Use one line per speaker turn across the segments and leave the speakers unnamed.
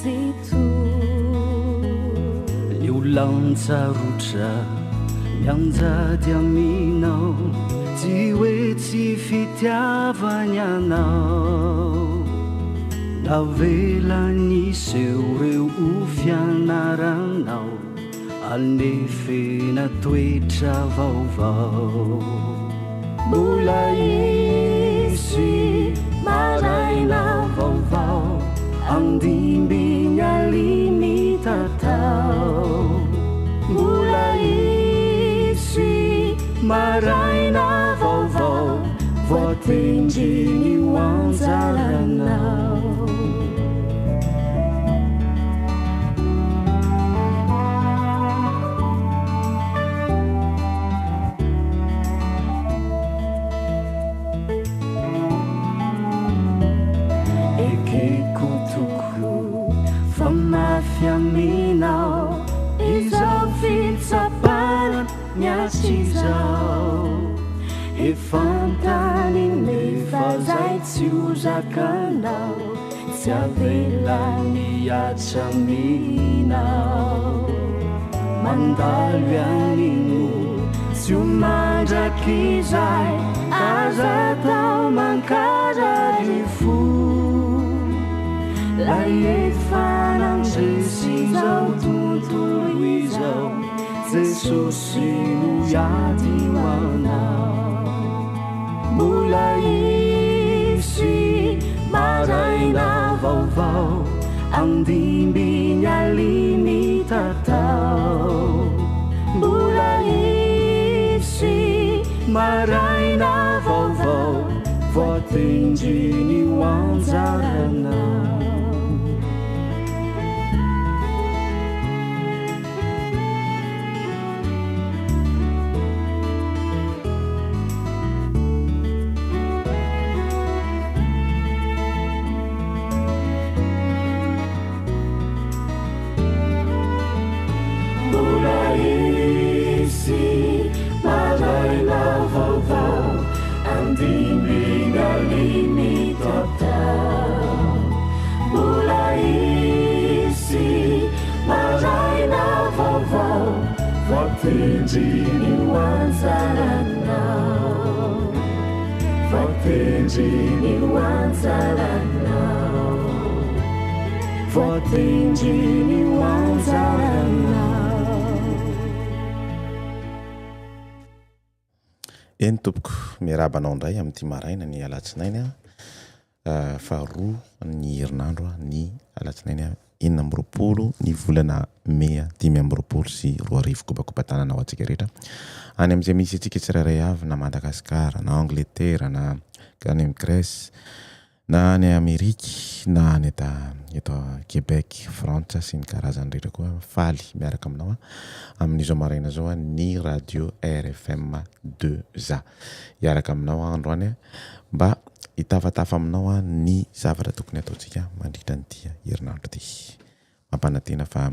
Tsitoha.
Ny olan-tsarotra mianjady aminao, tsy hoe tsy fitiavany anao. Navelany hiseho reo ho fianaranao, anefena toetra vaovao. Mbola hisy maraina vaovao, andimby ny ali-mitatao. Mbola hisy maraina vaovao, voatendry ny ho anjaranao. Ekeko tokoa fa mafy aminao izao fitsapana miasa izao. Efa an-tany nefa zay tsy ho zakanao, tsy avelany hihatra aminao. Mandalo ihany moa tsy ho mandrakizay, aza atao mankarary fo. Lay efa nandresy izao tontolo izao, Jesosy no hiady ho anao. Mbola hisy maraina vaovao, andimby ny ali-mitatao. Mbola hisy maraina vaovao, voatendry ny ho anjaranao. Mbola hisy maraina vaovao andimby ny ali-mitatao. Mbola hisy maraina vaovao voatendry ny ho anjaranao. Voatendry ny ho anjaranao. Voatendry ny ho anjaranao.
Eny tompoko, miarahaba anao indray amin'ity maraina ny alatsinainy faharoa ny herinandro ny alatsinainy 26 ny volana mey 2025. Kobakoba-tanana ho antsika rehetra any amin'izay misy antsika tsirairay avy na Madagasikara na Angletera na any amin'ny Grèce na any Amerika na any eto Québec, Frantsa sy ny karazany rehetra koa. Faly miaraka aminao amin'izao maraina izao ny radio RFM 2A. Hiaraka aminao aho androany mba hitafatafa aminao ny zavatra tokony hataontsika mandritra an'ity herinandro ity. Mampanantena fa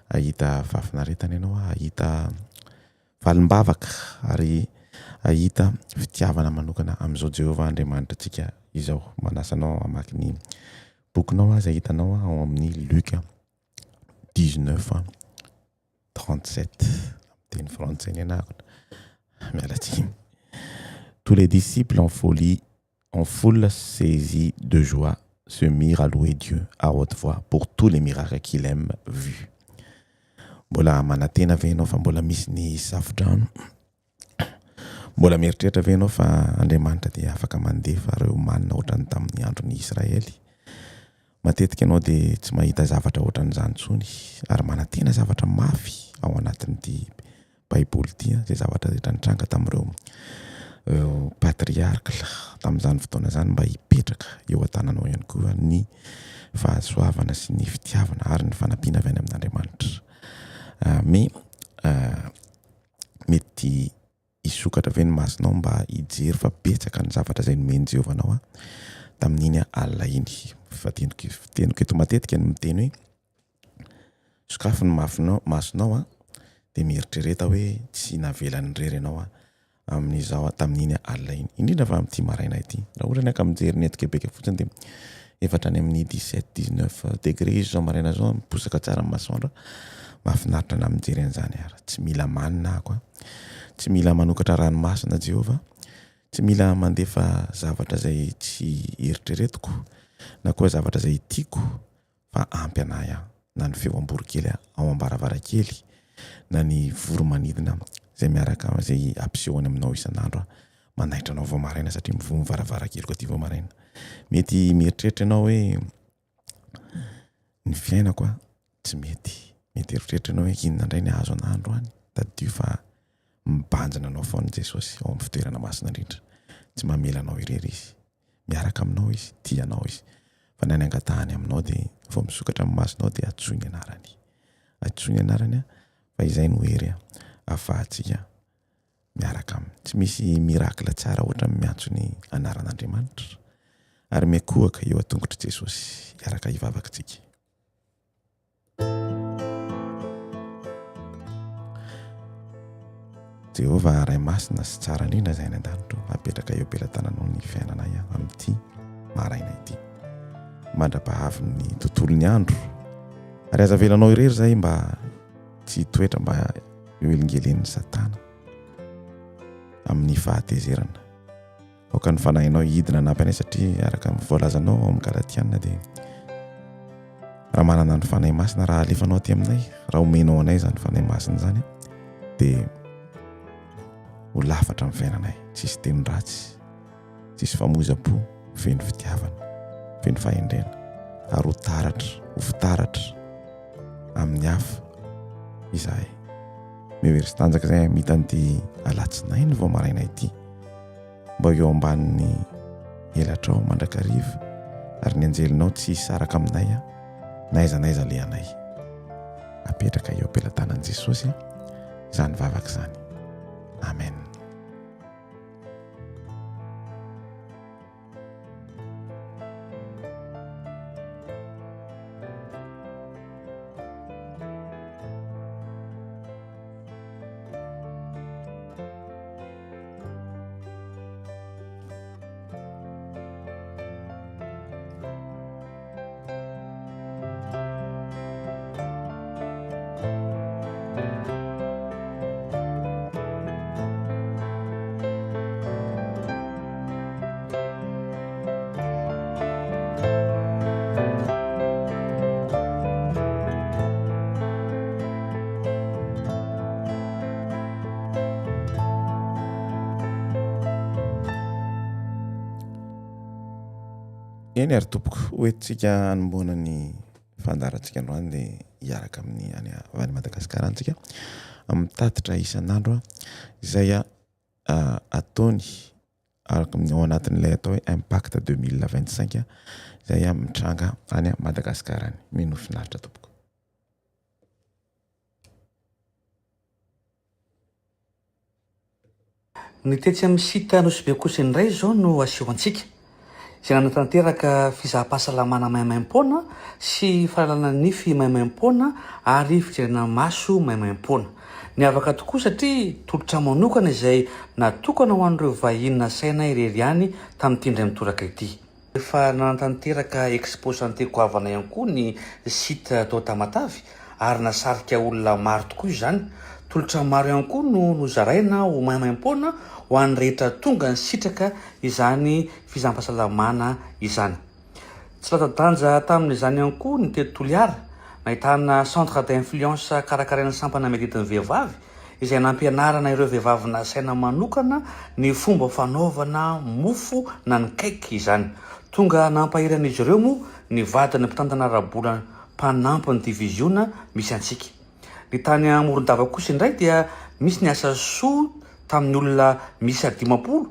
hahita fahafinaretana ianao, hahita valim-bavaka ary hahita fitiavana manokana amin'izao Jehovah Andriamanitritsika izao. Manasa anao hamaky ny bokinao aho izay hitanao ao amin'ny Luc 19 37. Teny frantsay ny anarana. Miala tsiny. Tous les disciples en folie, en foule saisis de joie, se mirent à louer Dieu à haute voix pour tous les miracles qu'il aime vu. Mbola manantena ve ianao fa mbola misy ny safodrano? Mbola mieritreritra ve ianao fa Andriamanitra dia afaka mandefa ireo manina ohatran'ny tamin'ny andron'ny Israely? Matetika ianao dia tsy mahita zavatra ohatran'izany intsony ary manantena zavatra mafy ao anatin'ity Baiboly ity, izay zavatra rehetra nitranga tamin'ireo patriarques tamin'izany fotoana izany mba hipetraka eo an-tananao ihany koa ny fahasoavana sy ny fitiavana ary ny fanampiana avy any amin'Andriamanitra. Mais mety hisokatra ve ny masonao mba hijery fa betsaka ny zavatra izay nomen'i Jehovah anao tamin'iny alina iny. Fiteniko fiteniko eto matetika ny miteny hoe sokafy ny mafinao masonao an, dia mieritrereta hoe tsy navelany irery ianao an amin'izao tamin'iny alina iny. Indrindra fa amin'ity maraina ity. Raha ohatra ny aka mijery ny eto Québec fotsiny dia Efa hatrany amin'ny 17, 19 degré izy izao maraina izao, miposaka tsara ny masoandro. Mahafinaritra anà mijery an'izany ary. Tsy mila manina aho a. Tsy mila manokatra ranomasina Jehovah. Tsy mila mandefa zavatra izay tsy eritreretiko na koa zavatra izay tiako fa ampy anà aho na ny feo amborokely ao am-baravarankely na ny voro-manidina izay miaraka izay ampisehoany aminao isan'andro aho. Manaitra anao vao maraina satria mivoha ny varavarankeliko aty vao maraina. Mety mieritreritra ianao hoe ny fiainako a tsy mety. Mety eritreritra ianao hoe inona indray ny hahazo anah androany. Tadidio fa mibanjina anao foana Jesosy ao amin'ny fitoerana masina indrindra. Tsy mamela anao irery Izy. Miaraka aminao Izy, tia anao Izy. Fa na ny angatahany aminao dia vao misokatra ny masonao dia antsoy ny anarany. Antsoy ny anarany fa izay no hery ahafahantsika miaraka aminy. Tsy misy miracle tsara ohatran'ny miantso ny anaran'Andriamanitra ary miankohoka eo an-tongotr'i Jesosy hiaraka hivavaka tsika. Jehovah Ray masina sy tsara indrindra izay any an-danitra, apetraka eo am-pelatananao ny fiainanay amin'ity maraina ity. Mandra-pahavin'ny tontolon'ny andro. Ary aza avelanao irery izahay mba tsy hitoetra mba eo elingelen'ny Satana amin'ny fahatezerana. Aoka ny fanahinao hidina hanampy anay satria araka ny voalazanao ao amin'ny Galatiana dia raha manana ny Fanahy Masina, raha alefanao aty aminay, raha omenao anay izany Fanahy Masina izany dia ho lafatra amin'ny fiainanay. Tsisy teny ratsy, tsisy famoizam-po, feno fitiavana, feno fahendrena ary ho taratra, ho fitaratra amin'ny hafa izahay. Meo hery sy tanjaka izay hamita an'ity alatsinainy vao maraina ity. Mba ho eo ambanin'ny elatrao mandrakariva ary ny anjelinao tsy hisaraka aminay na aiza na aiza alehanay. Apetraka eo am-pelatanan'i Jesosy izany vavaka izany. Amen. Eny ary tompoko, ho entintsika hanombohana ny fandaharantsika androany dia hiaraka amin'ny any avy any Madagasikara any tsika amin'ny tatitra isan'andro izay ataony araka ny ao anatin'ilay atao hoe Impact 2025 izay mitranga any Madagasikara any. Mino finaritra tompoko.
Ny tetsy amin'ny site Anosibe kosa indray izao no aseho antsika, izay nanatanteraka fizaham-pahasalamana maimaimpoana sy fahalalana nify maimaimpoana ary fijerena maso maimaimpoana. Niavaka tokoa satria tolotra manokana izay natokana ho an'ireo vahiny nasaina irery ihany tamin'ity indray mitoraka ity. Efa nanatanteraka Expo Santé goavana ihany koa ny site tao Tamatave ary nasarika olona maro tokoa izany. Tolotra maro ihany koa no nozaraina ho maimaimpoana ho an'ny rehetra tonga nisitraka izany fizaham-pahasalamana izany. Tsy latsa-danja tamin'izany ihany koa ny teto Toliara, nahitana centre d'influence karakarain'ny sampana miadidy ny vehivavy izay nampianarana ireo vehivavy nasaina manokana ny fomba fanaovana mofo na ny cake izany. Tonga nampahery an'izy ireo moa ny vadin'ny mpitantana ara-bola mpanampy ny diviziona misy antsika. Ny tany Morondava kosa indray dia misy ny asa soa tamin'ny olona miisa 50,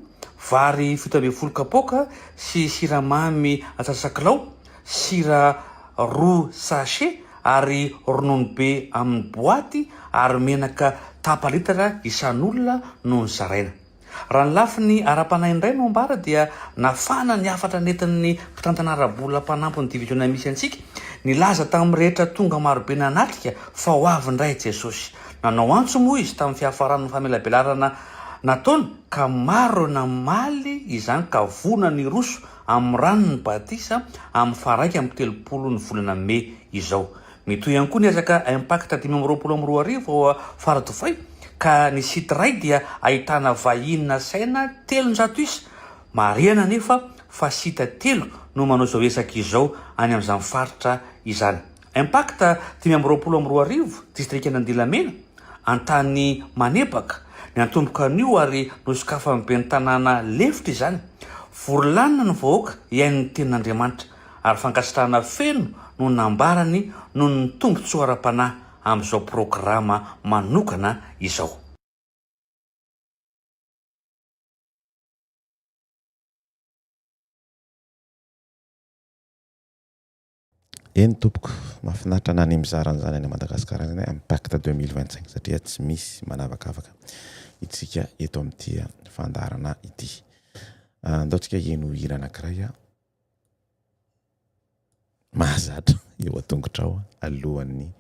vary 17 kapoaka sy siramamy antsasakilao, sira roa sachet ary ronono be amin'ny boaty ary menaka tapa-litatra isan'olona no nozaraina. Raha ny lafiny ara-panahy indray no ambara dia nafana ny hafatra nentin'ny mpitantana ara-bola mpanampy ny diviziona misy antsika, nilaza tamin'ny rehetra tonga marobe nanatrika fa ho avy indray Jesosy. Nanao antso moa izy tamin'ny fiafaran'ny famelabelarana Nataony ka maro ireo namaly izany ka vonona ny hiroso amin'ny rano ny batisa amin'ny faha 31 ny volana mey izao. Mitohy ihany koa ny ezaka Impact 2025 ao Faradofay ka ny site iray dia ahitana vahiny nasaina 300 isa. Marihana anefa fa site telo no manao izao ezaka izao any amin'izany faritra izany. Impact 2025, distrikan'Andilamena, Antany Manebaka, niantomboka anio ary nosokafan'ny ben'ny tanàna lefitra izany. Vory lanona ny vahoaka hihaino ny tenin'Andriamanitra ary fankasitrahana feno no nambarany noho ny tombontsoa ara-panahy amin'izao programa manokana izao.
Eny tompoko, mahafinaritra na ny mizara an'izany any Madagascar any zany impact 2025 satria tsy misy manavakavaka itsika eto amin'ity fandaharana ity. Andao tsika heno hira anankiray mahazatra eo an-tongotrao alohan'ny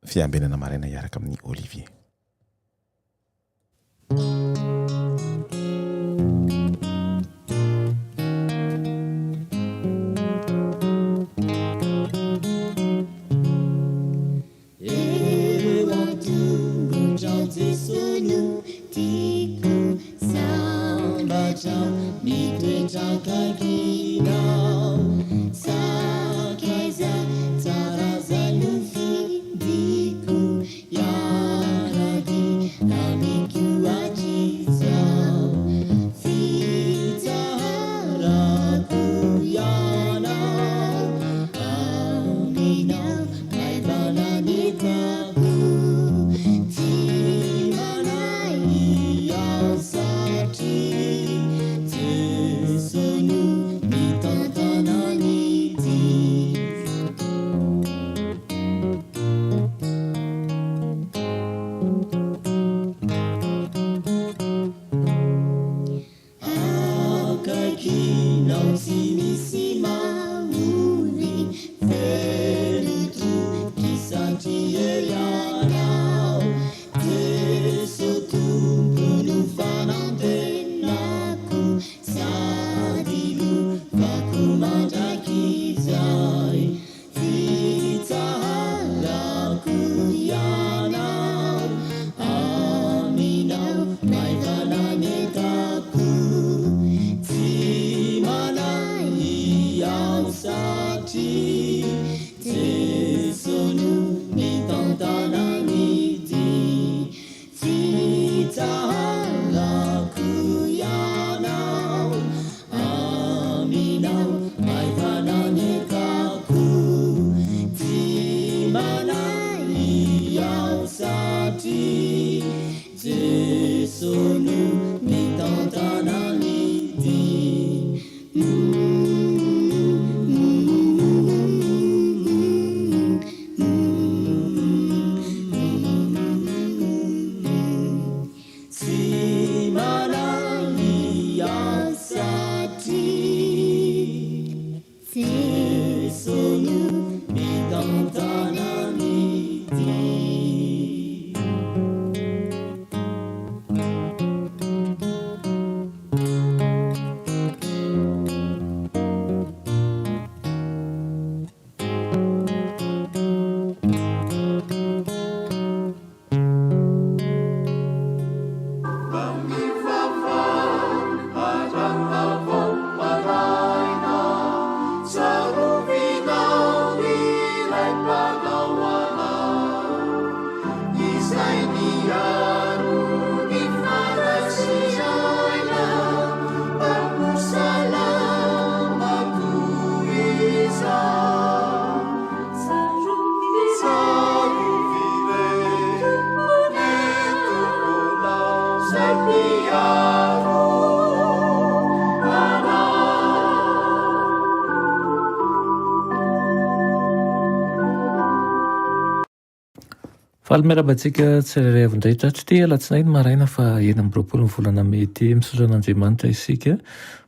fiambenana maraina hiaraka amin'i Olivier.
Eo an-tongotrao Jeso no tiako, sambatra mitoetra akaikinao, sakaiza tsara zay nofidiko. Hiara-dia amiko hatrizao, fitsaharako Ianao, aminao maivana ny entako, tsy manahy aho satria Jeso no mitantana ny dia. Akaikinao tsy misy mahory, feno toky satria Ianao, Jeso Tompo no fanantenako, sady lovako mandrakizay. Fitsaharako Ianao, aminao maivana ny entako, tsy manahy aho satria Jeso no mitantana ny dia. Fitsaharako Ianao, aminao maivana ny entako, tsy manahy aho satria Jeso no mitantana ny dia. Tsy manahy aho satria Jeso no mitantana ny dia.
Faly miarahaba antsika tsirairay avy indray tratry ity alatsinainy maraina faha 26 ny volana mey ity. Misaotra an'Andriamanitra isika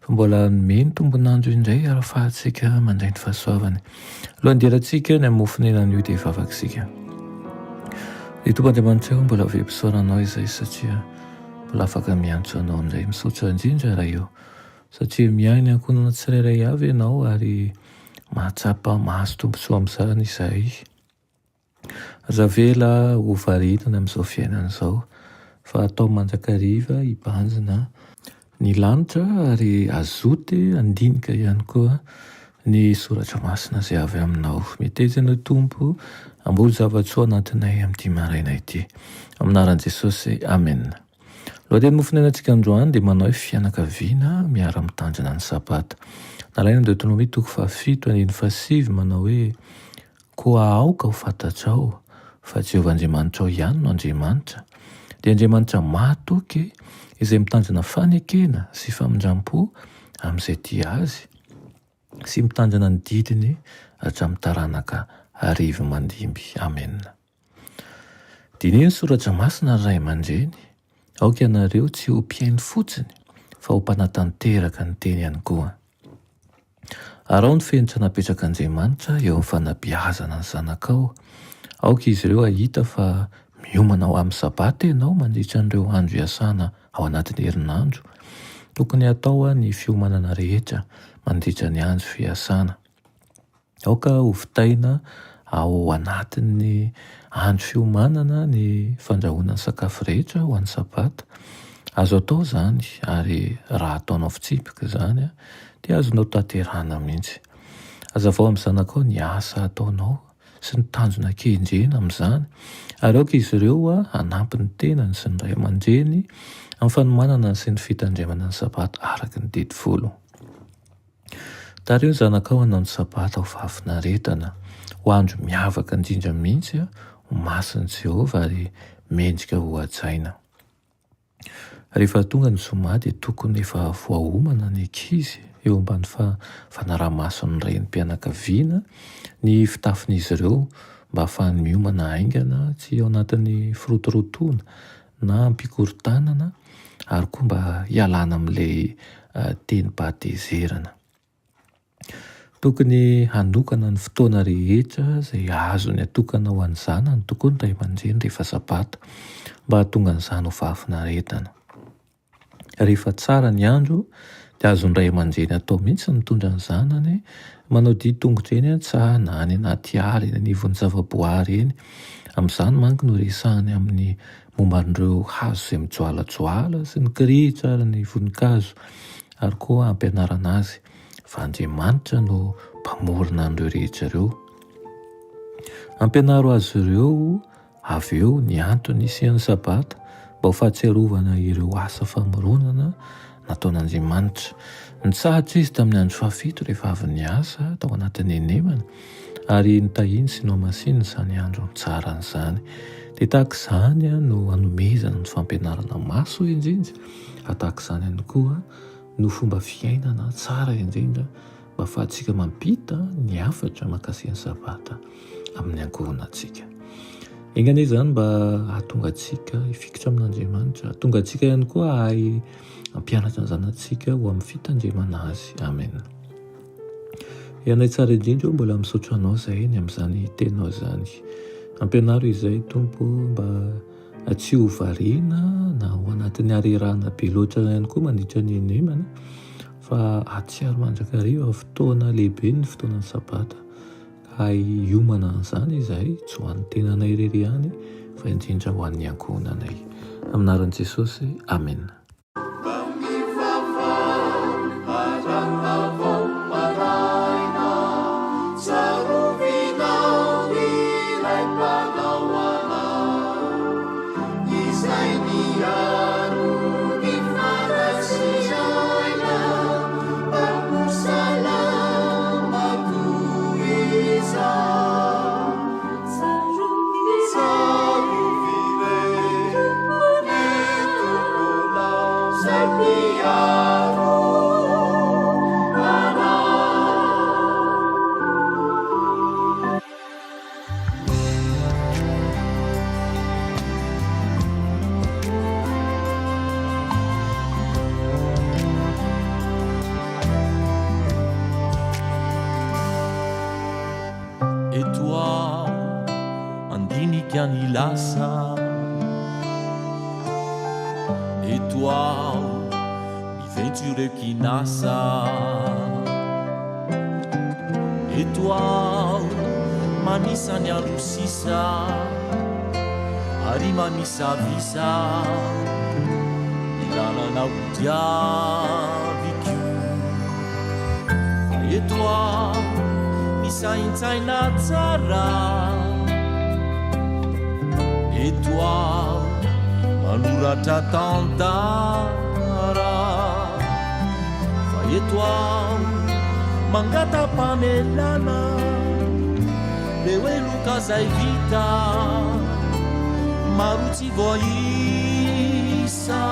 fa mbola nomeny tombon'andro indray ary ahafahantsika mandray ny fahasoavany. Alohan'ny hidirantsika ny amin'ny mofon'aina anio dia hivavaka isika. Ry Tompo Andriamanitra ô, mbola velom-pisaorana Anao izahay satria mbola afaka miantso Anao indray. Misaotra indrindra Ray ô, satria miahy ny ankohonana tsirairay avy Ianao ary mahatsapa mahazo tombontsoa amin'izany izahay. Aza avela ho variana amin'izao fiainana izao fa atao mandrakariva hibanjina ny lanitra ary azote handinika ihany koa ny soratra masina izay avy aminao. Meteza ianao Tompo hamboly zava-tsoa anatinay amin'ity maraina ity. Amin'ny anaran'i Jesosy, Amena. Lohateny mofonainantsika androany dia manao hoe fianakaviana miara-mitandrina ny sabata. Nalaina Deoteronomia toko fahafito andininy fahasivy manao hoe Koa aoka ho fantatrao fa Jehovah Andriamanitrao ihany no Andriamanitra, dia Andriamanitra mahatoky izay mitandrina fanekena sy famindram-po amin'izay tia Azy sy mitandrina ny didiny hatramin'ny taranaka arivo mandimby. Amena. Diniho ny soratra masina ry ray aman-dreny, aoka ianareo tsy ho mpihaino fotsiny fa ho mpanatanteraka ny teny ihany koa. Araho ny fenitra napetrak'Andriamanitra eo amin'ny fanabeazana ny zanakao. Aoka izy ireo hahita fa miomana ho amin'ny Sabata ianao mandritra an'ireo andro iasana ao anatin'ny herinandro. Tokony hatao ny fiomanana rehetra mandritra ny andro fiasana. Aoka ho vitaina ao anatin'ny andro fiomanana ny fandrahoana ny sakafo rehetra ho an'ny Sabata. Azo atao izany ary raha ataonao fitsipika izany dia azonao tanterahina mihitsy. Hazavao amin'ny zanakao ny asa ataonao sy ny tanjona kendrena amin'izany ary aoka izy ireo hanampy ny tenany sy ny ray aman-dreny amin'ny fanomanana sy ny fitandremana ny Sabata araka ny Didy Folo. Tariho ny zanakao hanao ny Sabata ho fahafinaretana, ho andro miavaka indrindra mihitsy, ho masin'i Jehovah ary mendrika hohajaina. Rehefa tonga ny zoma dia tokony efa voaomana ny ankizy eo ambany fanaraha-mason'ny renim-pianakaviana ny fitafin'izy ireo mba hahafahany miomana haingana tsy ao anatin'ny firotorotoana na am-pikorontanana ary koa mba hialana amin'ilay tenim-pahatezerana. Tokony hanokana ny fotoana rehetra izay azony atokana ho an'ny zanany tokoa ny ray aman-dreny rehefa sabata mba hahatonga an'izany ho fahafinaretana. Rehefa tsara ny andro dia azon'ny ray aman-dreny atao mihitsy ny mitondra ny zanany manao dia tongotra eny an-tsaha na any anaty ala eny anivon'ny zavaboary eny. Amin'izany manko no resahany amin'ny momba an'ireo hazo izay mijoalajoala sy ny kirihitra ary ny voninkazo ary koa hampianarana azy fa Andriamanitra no mpamorona an'ireo rehetra ireo. Ampianaro azy ireo avy eo ny antony hisian'ny Sabata mba ho fahatsiarovana ireo asa famoronana nataon'Andriamanitra. Nitsahatra izy tamin'ny andro fahafito rehefa avy niasa tao anatin'ny henemana ary notahiny sy nohamasininy izany andro nitsarany izany. Dia tahaka izany no hanomezana ny fampianarana maso indrindra, ary tahaka izany ihany koa no fomba fiainana tsara indrindra mba ahafahantsika mampita ny hafatra mahakasika ny Sabata amin'ny ankohonantsika. Enga anie izany mba hahatonga antsika hifikitra amin'Andriamanitra, hahatonga antsika ihany koa hahay hampianatra ny zanatsika ho amin'ny fitandremana Azy. Amen. Ianay tsara indrindra o, mbola misaotra Anao zahay ny amin'izany teninao izany. Ampianaro izay Tompo mba tsy ho variana na ho anatin'ny harerahana be loatra ihany koa mandritra ny henemana fa hahatsiaro mandrakariva fotoana lehibe ny fotoanan'ny sabata. Ka hiomana an'izany izahay, tsy ho an'ny tenanay irery ihany fa indrindra ho an'ny ankohonanay. Amin'ny anaran'i Jesosy, amena.
Eto aho. Mandinika ny lasa. Eto aho miventsy ireo kinasa. Eto aho manisa ny andro sisa ary mamisavisa ny lalana hodiaviko. Fa eto aho misaintsaina tsara. Eto aho manoratra tantara. Fa eto aho mangata-pamelana Reo heloka zay vita maro tsy voaisa.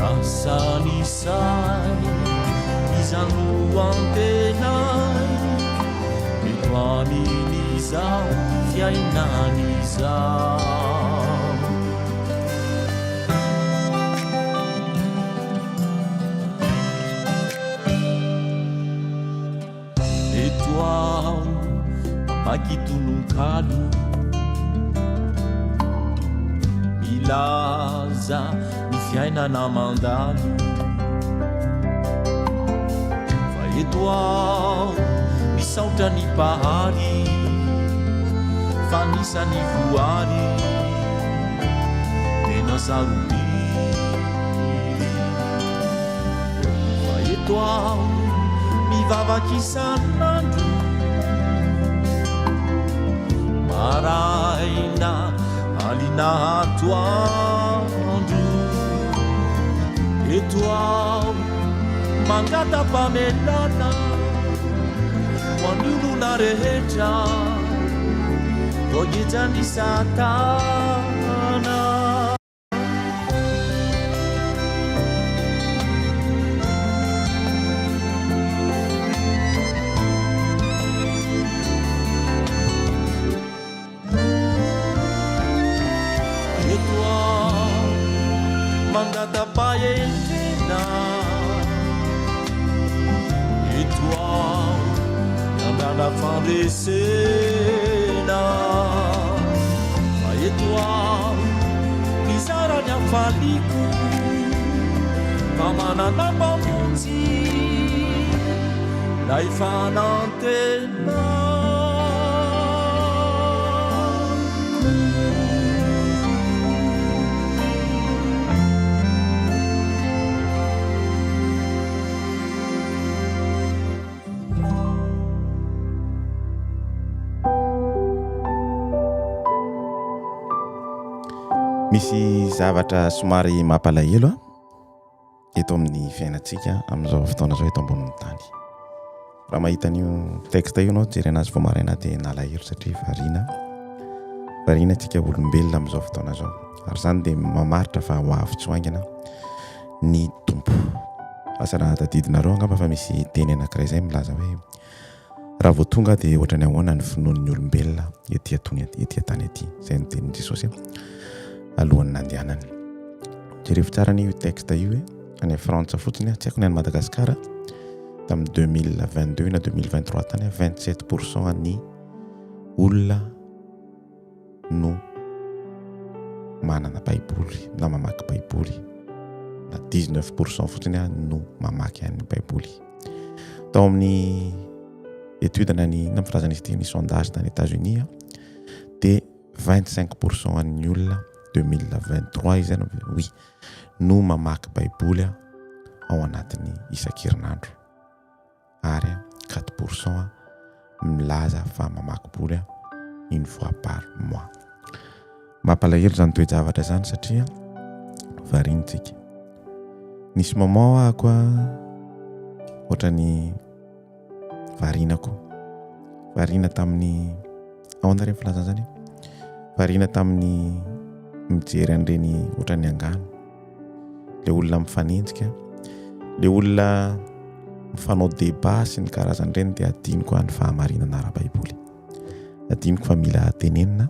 Lasa ny saina, iza no antenaiko eto amin'izao fiainana izao. Eto aho mamaky tononkalo Milaza ny fiainana mandalo Fa eto aho misaotra ny Mpahary Fa anisan'ny voary tena sarobidy Fa eto aho mivavaka isan'andro Maraina, alina, atoandro Eto aho mangata-pamelana Ho an'ny olona rehetra voagejan'i Satana. Eto aho mangata-pahendrena Eto aho miandrandra fandresena Fa eto aho mizara ny hafaliako Fa manana Mpamonjy Ilay fanantenako.
Misy zavatra somary mampalahelo a eto amin'ny fiainantsika amin'izao fotoana izao eto ambonin'ny tany. Raha mahita an'io texte io ianao jerena azy vao maraina dia nalahelo satria variana. Variana antsika olombelona amin'izao fotoana izao. Ary izany dia mamaritra fa ho avy tsy ho haingana ny Tompo. Asa raha tadidinareo angamba fa misy teny anankiray izay milaza hoe raha vao tonga dia ohatran'ny ahoana ny finoan'ny olombelona ety atony ety an-tany ety. Izay no tenin'i Jesosy alohan'ny nandehanany. Jerevo tsara anie io texte io e. Any Frantsa fotsiny, tsy haiko ny any Madagasikara tamin'ny 2022 na 2023 tany 27 pourcent an'ny olona no manana baiboly na mamaky baiboly na 19 pourcent fotsiny ah no mamaky an'ny baiboly tao amin'ny étude na ny na filazana izy ity ny sondage tany États-Unis ah, dia 25 pourcent an'ny olona 2023 izay no oui no mamaky baiboly ah, ao anatin'ny isan-kerinandro ary 4 pourcent milaza fa mamaky boly une fois par mois. Mampalahelo izany toe-javatra izany satria variana tsika. Nisy moment ahako ohatran'ny variana koa. Variana tamin'ny ahoana re ny filazana izany? Variana tamin'ny mijery an'ireny ohatran'ny angano. Le olona mifanenjika, le olona mifanao débat sy ny karazany ireny dia adinoko ny fahamarinana ara-baiboly. Adinoko fa mila tenenina.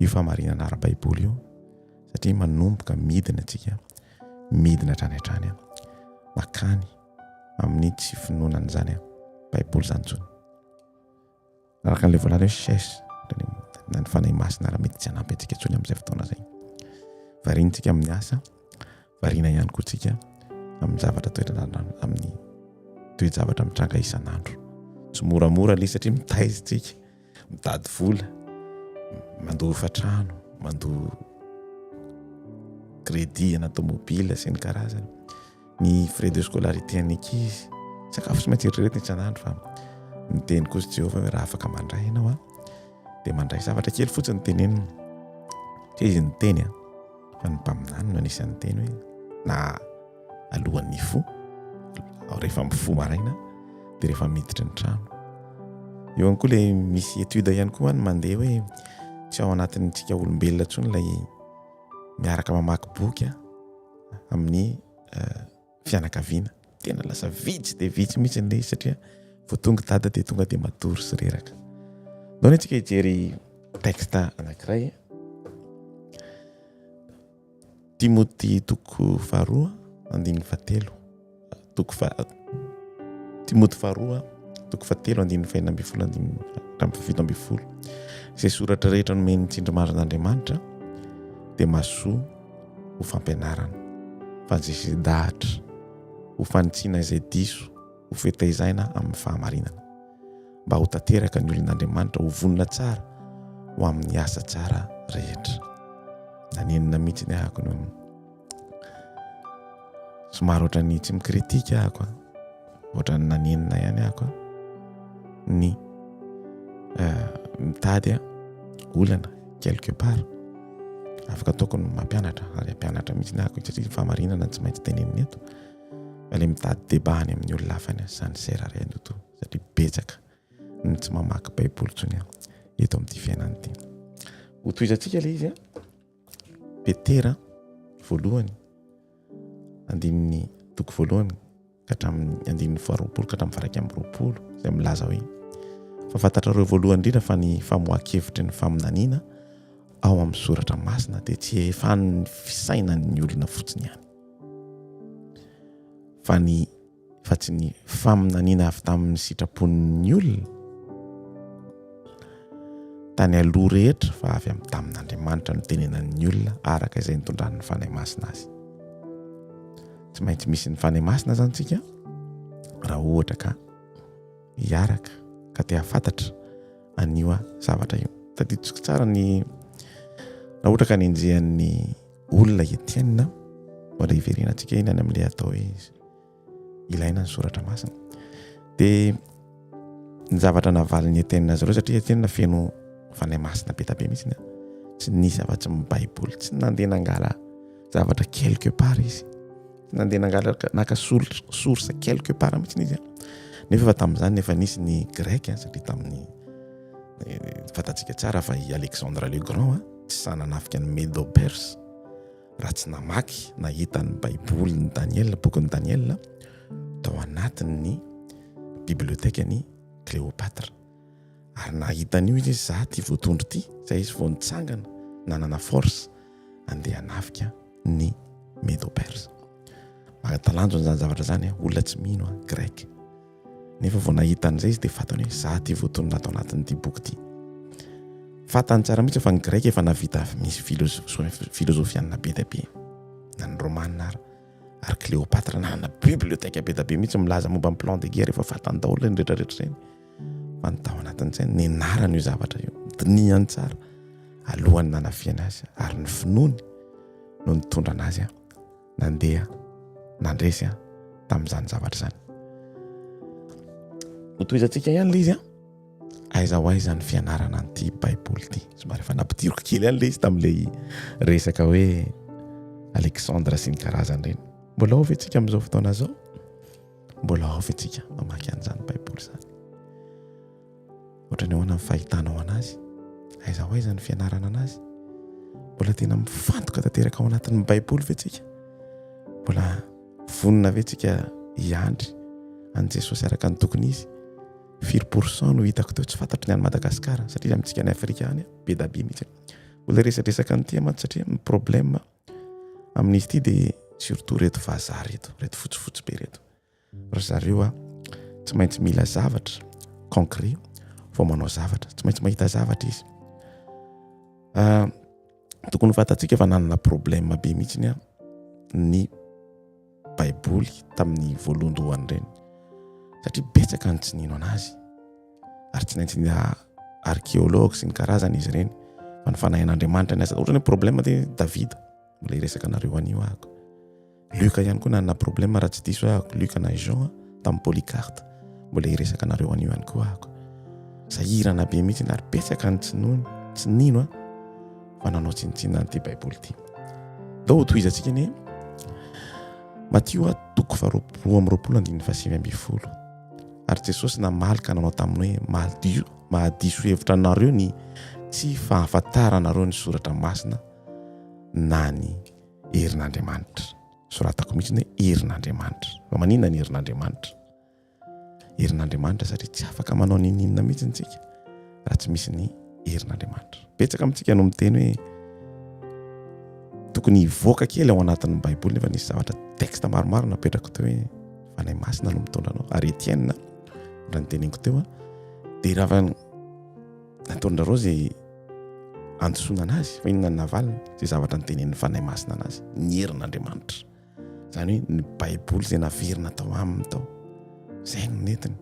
Io fahamarinana ara-baiboly io satria manomboka midina antsika, midina hatrany hatrany makany amin'ny tsy finoana an'izany baiboly izany intsony. Araka an'ilay voalaza hoe cherche na ny fanahy masina ary mety tsy hanampy antsika intsony amin'izay fotoana izay. Variana tsika amin'ny asa, variana ihany koa tsika amin'ny zavatra toetra amin'ny toe-javatra mitranga isan'andro. Tsy moramora ilay satria mitaiza tsika, mitady vola, mandoa hofantrano, mandoa crédit ana tomobile sy ny karazany. Ny frais de scolarité an'ny ankizy, sakafo tsy maintsy eritreretina isan'andro fa miteny kosa Jehovah hoe raha afaka mandray ianao a, dia mandray zavatra kely fotsiny tenenina. Tsy izy niteny a, fa ny mpaminany no anisan'ny niteny hoe na alohan'ny hifoha, rehefa mifoha maraina dia rehefa miditra ny trano. Eo ihany koa ilay misy étude ihany koa any mandeha hoe tsy ao anatin'ny tsika olombelona intsony ilay miaraka mamaky boky a. amin'ny fianakaviana. Tena lasa vitsy dia vitsy mihitsy ilay izy satria vao tonga dada dia tonga dia matory sy reraka. Ndao anie tsika hijery texte anankiray. Timoty toko faharoa andininy fahatelo. Toko fa Timoty faharoa toko fahatelo andininy fahenina ambin'ny folo andininy hatramin'ny fahafito ambin'ny folo. Izay soratra rehetra nomen'ny tsindrimandrin'Andriamanitra dia mahasoa ho fampianarana, fanjesidahatra, ho fanitsiana izay diso, ho fetaizaina amin'ny fahamarinana, mba ho tanteraka ny olon'Andriamanitra ho vonona tsara ho amin'ny asa tsara rehetra. Nanenina mihitsy ny ahako noho somary ohatran'ny tsy mikritika ahako a, ohatran'ny nanenina ihany ahako a, ny eh, mitady a olana quelque part. Afaka ataoko ny mampianatra ary hampianatra mihitsy ny ahako satria ny fahamarinana tsy maintsy tenenina eto. Fa ilay mitady débat any amin'ny olona hafa any, ça ne sert à rien du tout satria betsaka ny tsy mamaky baiboly intsony eto amin'ity fiainana ity. Hotohizantsika ilay izy a. Petera voalohany andininy toko voalohany ka hatramin'ny andininy faharoapolo ka hatramin'ny faraika amby roapolo izay milaza hoe fa fantatrareo voalohany indrindra fa ny famoahan-kevitry ny faminaniana ao amin'ny soratra masina dia tsy efan'ny fisainan'ny olona fotsiny ihany fa ny fa tsy ny faminaniana avy tamin'ny sitrapon'ny olona tany aloha rehetra fa avy amin'ny tamin'Andriamanitra no tenenan'ny olona araka izay nitondran'ny Fanahy Masina azy. Tsy maintsy misy ny Fanahy Masina zany tsika raha ohatra ka hiaraka ka te hahafantatra an'io zavatra io. Tadidiko tsara ny raha ohatra ka nenjehan'ny olona Etienne mbola hiverenantsika iny any amin'ilay atao hoe ilaina ny soratra masina. Dia ny zavatra navalin'i Etienne azy ireo satria Etienne feno fanahy masina be da be mihitsy tsy nisy afa-tsy ny baiboly, tsy nandeha nangala zavatra quelque part izy, tsy nandeha nangala naka source quelque part mihitsy izy. Nefa efa tamin'izany efa nisy ny grec satria tamin'ny fantatsika tsara fa i Alexandre le Grand tsy sahy nanafika ny Medo-Perse raha tsy namaky nahita ny Baibolin'i Daniela, bokin'i Daniela, tao anatin'ny bibliotekan'i Cléopâtre. Ary nahita an'io izy, za ty voatondro ty, zay izy vao nitsangana, nanana force, andeha hanafika ny Medo-Perse. Mahatalanjona izany zavatra izany, olona tsy mino, grec. Nefa vao nahita an'izay izy dia fantany hoe za ty voatonona ato anatin'ity boky ity. Fantany tsara mihitsy fa ny greka efa nahavita misy filozofianina be dia be, na ny romana ary. Ary Cléopâtre nanana bibliothèque be dia be mihitsy milaza momba ny plan de guerre efa fantany daholo ireny rehetrarehetra ireny. Fa ny tao anatin'ny sainy, nianarany io zavatra io, dinihany tsara alohan'ny nanafihany azy ary ny finoany no nitondra anazy nandeha nandresy tamin'izany zavatra izany. Hotohizantsika ihany ilay izy aiza ho aiza ny fianarana an'ity Baiboly ity. Somary efa nampidiriko kely ihany ilay izy tamin'ilay resaka hoe Alexandre sy ny karazany ireny. Mbola ao ve tsika amin'izao fotoana izao? Mbola ao ve tsika mamaky an'izany Baiboly izany? Ohatran'ny ahoana ny fahitanao anazy? Aiza ho aiza ny fianarana anazy? Mbola tena mifantoka tanteraka ao anatin'ny Baiboly ve tsika? Mbola vonona ve tsika hiandry an'i Jesosy araka ny tokony izy? Firy pourcent no hitako teo tsy fantatro ny any Madagasikara satria amintsika any Afrika any be da be mihitsy. Mbola resadresaka an'ity aho mantsy satria ny problème amin'izy ity dia surtout reto vazaha reto, reto fotsifotsy be reto. Ry zareo a, tsy maintsy mila zavatra concret vao manao zavatra, tsy maintsy mahita zavatra izy. Ah, tokony ho fantatsika fa nanana problème be mihitsiny a ny baiboly tamin'ny voalohandohany ireny satria betsaka ny tsy nino anazy ary tsy naintsy ny archéologue sy ny karazany izy ireny fa ny fanahin'Andriamanitra ny asa ohatra ny problème de Davida mbola hiresaka anareo anio ahako Luka ihany koa nanana problème raha tsy diso ahako Luka na Jean tamin'ny Polycarte mbola hiresaka anareo anio ihany koa ahako sahirana be mihitsy ary betsaka ny tsy nony tsy nino a fa nanao tsinontsinona an'ity baiboly ity ndao hotohizantsika anie Matio a toko faharoa amby roapolo andininy fahasivy ambin'ny folo ary Jesosy namaly ka nanao taminy hoe mahadio mahadiso hevitra anareo ny tsy fahafantaranareo ny soratra masina na ny herin'Andriamanitra. Soratako mihitsy ny hoe herin'Andriamanitra. Fa maninona ny herin'Andriamanitra? Herin'Andriamanitra satria tsy afaka manao n'inon'inona mihitsy isika raha tsy misy ny herin'Andriamanitra. Betsaka amintsika no miteny hoe tokony hivoaka kely ao anatin'ny Baiboly nefa nisy zavatra texte maromaro napetrako teo hoe Fanahy Masina no mitondra anao. Ary Etienne raha niteneniko teo dia raha nataon-dRareo izay andisoana anazy fa inona ny navaliny izay zavatra nitenenin'ny Fanahy Masina anazy ny herin'Andriamanitra izany hoe ny Baiboly izay naverina tao aminy tao izay no nentiny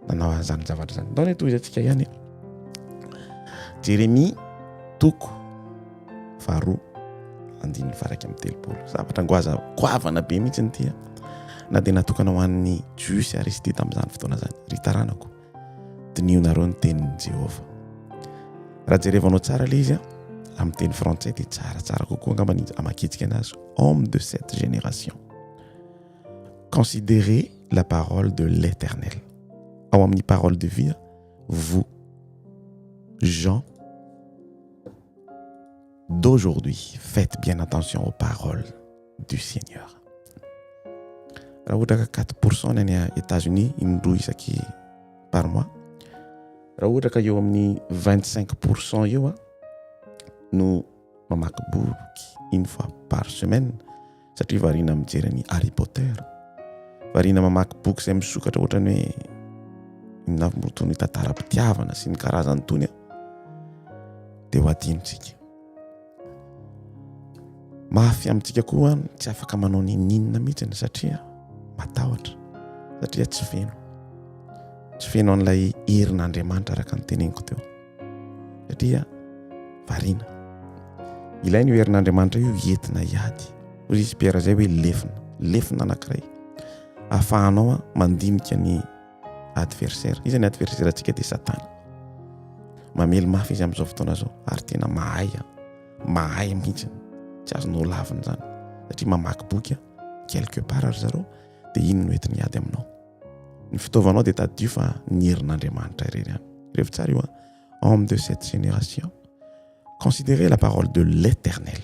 nanao an'izany zavatra izany ndao anie tohizantsika ihany e Jeremia toko faharoa andininy faraika amin'ny telopolo zavatra ngoaza goavana be mihitsy ny ity na dia natokana ho an'ny Jiosy ary izy ity tamin'izany fotoana izany ry taranako Dinihonareo ny tenin'i Jehovah. Raha jerevanao tsara ilay izy amin'ny teny frantsay dia tsaratsara kokoa angamba ny amakiantsika anazy. Homme de cette génération. Considérez la parole de l'Éternel. Ao amin'ny parole de vie, vous, gens d'aujourd'hui, faites bien attention aux paroles du Seigneur. Raha ohatra ka 4 pourcent ny any États-Unis indroa isaky par mois, raha ohatra ka eo amin'ny 25 pourcent eo a no mamaky boky une fois par semaine satria variana mijery ny Harry Potter, variana mamaky boky izay misokatra ohatrany hoe inona avy moa tony tantaram-pitiavana sy ny karazany tony a dia ho adinontsika. Mafy amintsika koa ny tsy afaka manao n'inon'inona mihitsy satria matahotra, satria tsy feno. Tsy feno an'ilay herin'Andriamanitra araka ny teneniko teo. Satria variana. Ilaina io herin'Andriamanitra io entina hiady. Hoy izy Pierre izay hoe lefona, lefona anankiray. Ahafahanao mandinika ny adversaire. Iza ny adversaire antsika dia Satana. Mamely mafy izy amin'izao fotoana izao ary tena mahay, mahay mihitsy. Tsy azonao lavina izany satria mamaky boky quelque part ry zareo dia iny no entiny hiady aminao. Ny fitaovanao dia tadidio fa ny herin'Andriamanitra irery ihany. Revo tsara io an. Homme de cette génération, considérez la parole de l'Éternel.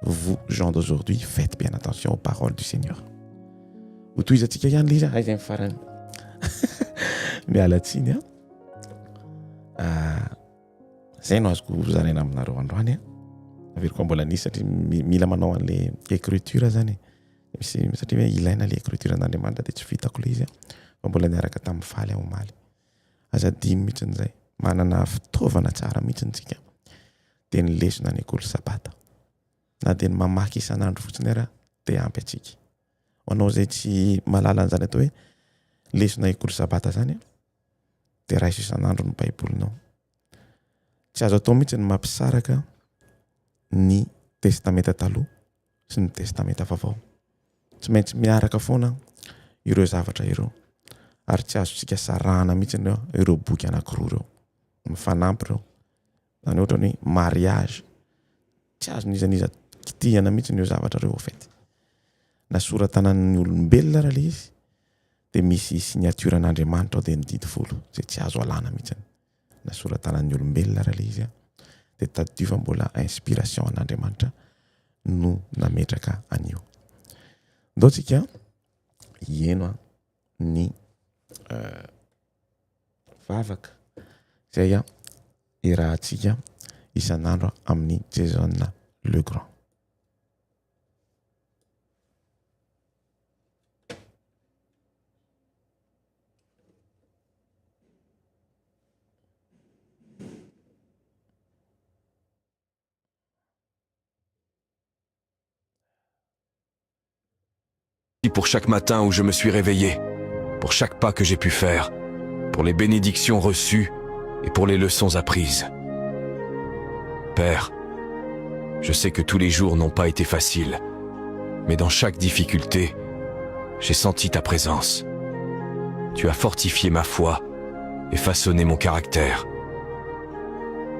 Vous, gens d'aujourd'hui, faites bien attention aux paroles du Seigneur. Ho tohizantsika ihany ilay izy, aiza ny farany. Miala tsiny an. Ah, zay no azoko zaraina aminareo androany an. Averiko mbola nisy satria mila manao an'le écriture zany. Misy satria hoe ilaina le écriture an'Andriamanitra dia tsy vitako le izy an. Fa mbola niaraka tamin'ny faly aho omaly. Aza adino mihitsy izay. Manana fitaovana tsara mihitsy tsika. Dia ny lesona any école sabata. Na dia ny mamaky isan'andro fotsiny ara dia ampy antsika. Ho anao izay tsy mahalala an'izany atao hoe lesona école sabata zany dia raiso isan'andro ny baibolinao. Tsy azo atao mihitsy ny mampisaraka ny testamenta taloha sy ny testamenta vaovao. Tsy maintsy miaraka foana ireo zavatra ireo ary tsy azontsika sarahana mihitsy ireo boky anankiroa ireo. Mifanampy ireo. Zany ohatra ny hoe mariage, tsy azon'iza n'iza kitihana mihitsy ireo zavatra ireo au fait. Na soratanan'ny olombelona ara le izy dia misy signature an'Andriamanitra ao dia ny didy folo izay tsy azo alana mihitsy. Na soratanan'ny olombelona ara le izy dia tadidio fa mbola inspiration an'Andriamanitra no nametraka an'io. Ndao tsika hieno ny vavaka izay iarahantsika isan'andro amin'i Jason Legrand.
Pour chaque matin où je me suis réveillé, pour chaque pas que j'ai pu faire, pour les bénédictions reçues et pour les leçons apprises. Père, je sais que tous les jours n'ont pas été faciles, mais dans chaque difficulté, j'ai senti ta présence. Tu as fortifié ma foi et façonné mon caractère.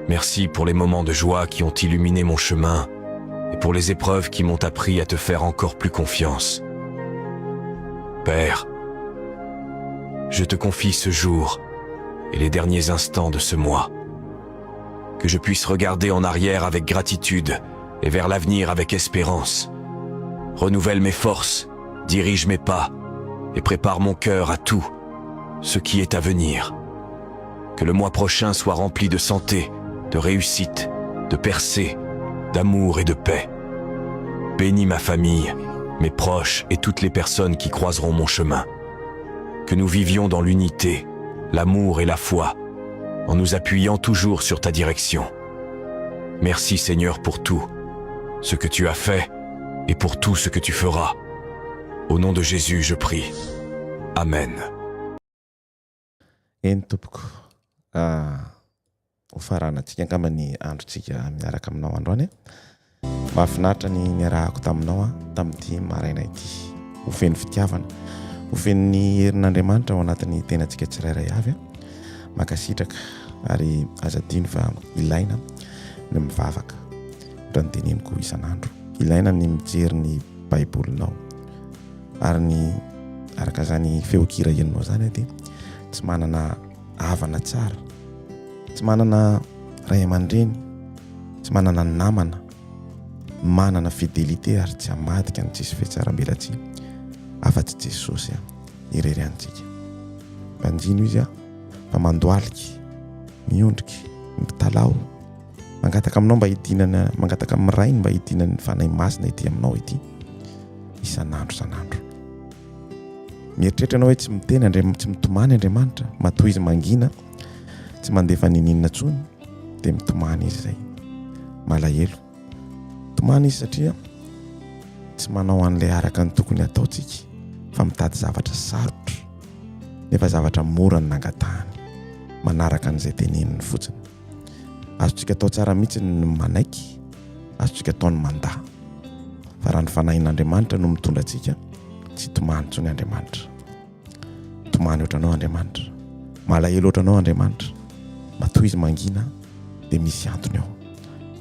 Merci pour les moments de joie qui ont illuminé mon chemin et pour les épreuves qui m'ont appris à te faire encore plus confiance. Père, je te confie ce jour et les derniers instants de ce mois. Que je puisse regarder en arrière avec gratitude et vers l'avenir avec espérance. Renouvelle mes forces, dirige mes pas et prépare mon cœur à tout ce qui est à venir. Que le mois prochain soit rempli de santé, de réussite, de percée, d'amour et de paix. Bénis ma famille, mes proches et toutes les personnes qui croiseront mon chemin. Que nous vivions dans l'unité, l'amour et la foi, en nous appuyant toujours sur ta direction. Merci Seigneur pour tout, ce que tu as fait et pour tout ce que tu feras. Au nom de Jésus, je prie. Amen.
Eny tompoko, ho faranantsika angamba ny androntsika miaraka aminao androany. Mahafinaritra ny niarahako taminao tamin'ity maraina ity. Ho feno fitiavana, ho feno ny herin'Andriamanitra ao anatin'ny tenantsika tsirairay avy. Mankasitraka ary aza adino fa ilaina ny mivavaka. Ohatran'ny teneniko isan'andro. Ilaina ny mijery ny Baibolinao. Ary ny araka izany feon-kira henonao izany dia tsy manana havana tsara, tsy manana ray aman-dreny, tsy manana namana, manana fidelité ary tsy hamadika ny tsisy fihatsarambelatsihy afa-tsy Jesosy irery ihany tsika. Banjino izy fa mandohalika, miondrika, mitalaho, mangataka aminao mba hidinana, mangataka amin'ny Rainy mba hidinan'ny Fanahy Masina ety aminao ety isan'andro isan'andro. Mieritreritra ianao hoe tsy miteny Andriamanitra, tsy mitomany Andriamanitra, matoa izy mangina, tsy mandefa niniana intsony, dia mitomany izy izay. Malahelo. Tomany izy satria tsy manao an'ilay araka ny tokony hataontsika fa mitady zavatra sarotra nefa zavatra mora ny nangatahany, manaraka an'izay teneniny fotsiny. Azontsika atao tsara mihitsy ny manaiky, azontsika atao ny mandà. Fa raha ny fanahin'Andriamanitra no mitondra antsika, tsy hitomany intsony Andriamanitra. Tomany ohatranao Andriamanitra. Malahelo ohatranao Andriamanitra. Matoa izy mangina dia misy antony ao.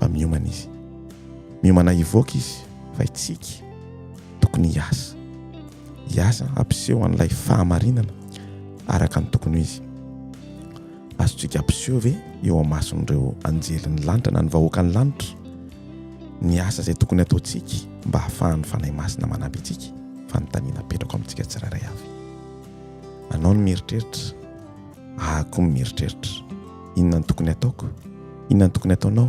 Fa miomana izy. Miomana hivoaka izy fa hitsiky. Tokony hiasa. Hiasa hampiseho an'ilay fahamarinana araka ny tokony ho izy. Azontsika ampiseho ve eo amason'ireo anjelin'ny lanitra na ny vahoakan'ny lanitra ny asa izay tokony hataontsika mba hahafahan'ny Fanahy Masina manampy antsika? Fanontaniana apetrako amintsika tsirairay avy. Anao ny mieritreritra, ahy koa mieritreritra. Inona no tokony hataoko? Inona no tokony hataonao?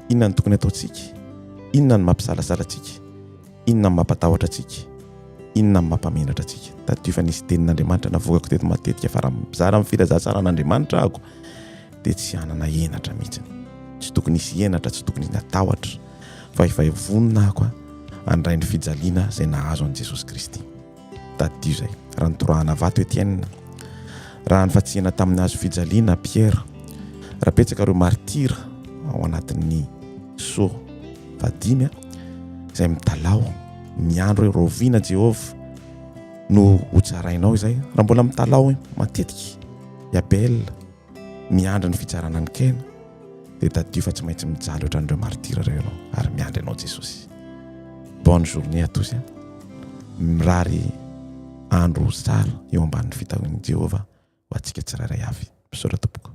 Inona no tokony hataontsika? Inona no mampisalasala antsika? Inona no mampatahotra antsika? Inona no mampamenatra antsika? Tadidio fa nisy tenin'Andriamanitra navoakako teto matetika fa raha mizara amin'ny filazantsaran'Andriamanitra aho dia tsy hanana henatra mihitsy. Tsy tokony hisy henatra, tsy tokony hisy hatahotra fa efa vonona aho handray ny fijaliana izay nahazo an'i Jesosy Kristy. Tadidio izay. Raha notorahana vato Etienne, raha nifantsihana tamin'ny hazo fijaliana Pierre, raha betsaka ireo martyrs ao anatin'ny so fahadimy izay mitalaho miandry hoe rahoviana Jehovah no hotsarainao izay, raha mbola mitalaho matetika i Abel miandry ny fitsarana an'i Kaina dia tadidio fa tsy maintsy mijaly ohatran'ireo martyrs ireo ianao ary miandry anao Jesosy. Bonne journée à tous. Mirary andro tsara eo ambanin'ny fitahian'i Jehovah ho antsika tsirairay avy. Misaotra tompoko.